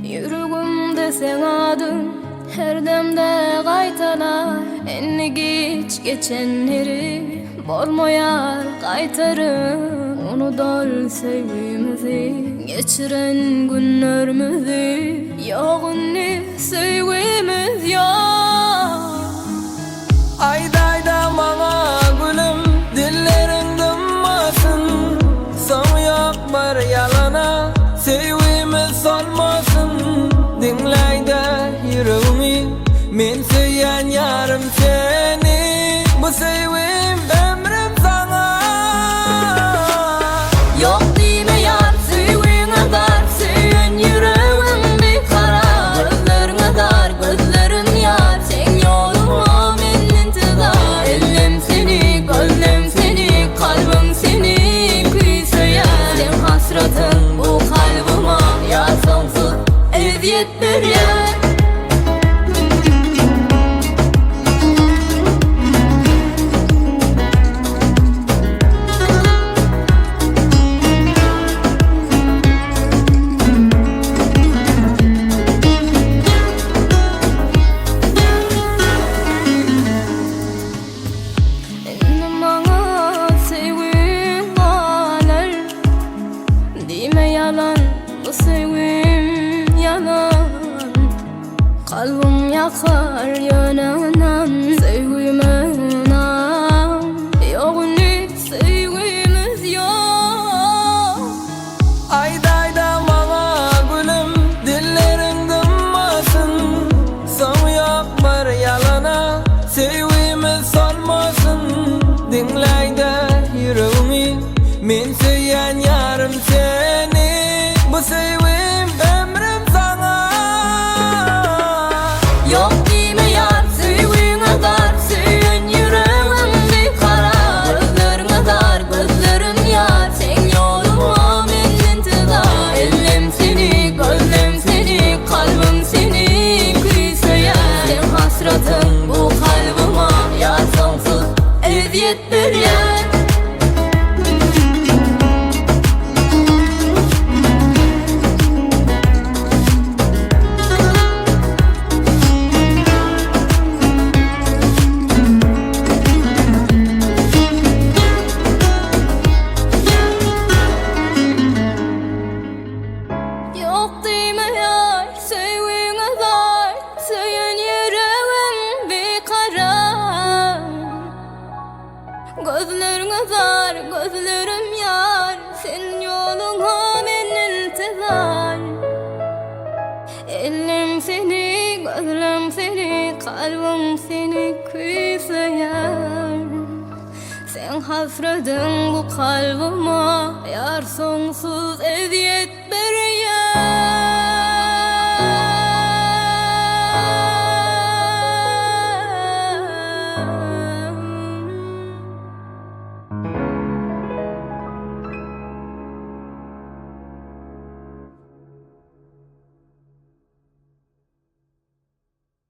Ýüregimde seň adyň her demde gaýtalar Indi giç geçenleri bolmaýar gaýtaryp Unudal söýgimizi geçiren günlerimizi Ýok indi söýgimiz ýok. Aýdaýda maňa gülüm dilleriň dymmasyn Soňy ýok bir ýalana söýgimiz solmasyn Diňläýdä ýüregimi men söýýän ýarym seni Bu söýgim ömrüm saňa. Ýok diýme ýar söýgüňe zar Söýen ýüregim bikarar Gözleriňe zar gözlerim ýar Seň ýoluňa men intizar Ellem seni gözlem seni Kalbym seni küýseýär Seň hasratyň bu kalbyma Ýar soňsuz ezýet berýär. Indi maňa söýgüň galar Diýme ýalan bu söýgüm ýalan Kalbym ýakar ýöne ynan Söýgüme ynan Ýok indi söýgümiz ýok. Aýdaýda maňa gülüm dilleriň dymmasyn Soňy ýok bir ýalana söýgimiz solmasyn Diňläýdä ýüregimi men söýýän ýarym seni Bu söýgim ömrüm saňa. Ýok diýme ýar söýgüňe zar Söýen ýüregim bikarar Gözleriňe zar gözlerim ýar Seň ýoluňa men intizar Ellem seni gözlem seni Kalbym seni küýseýär Seň hasratyň bu kalbyma Ýar soňsuz ezýet berýär. Ýok diýme ýar, söýgüňe zar, Söýen ýüregim bikarar. Gözleriňe zar, gözlerim ýar, Sen ýoluňa men intizar. Ellerim seni, gözlerim seni, Kalbym seni küýseýär. Seň hasratyň bu kalbyma ýar.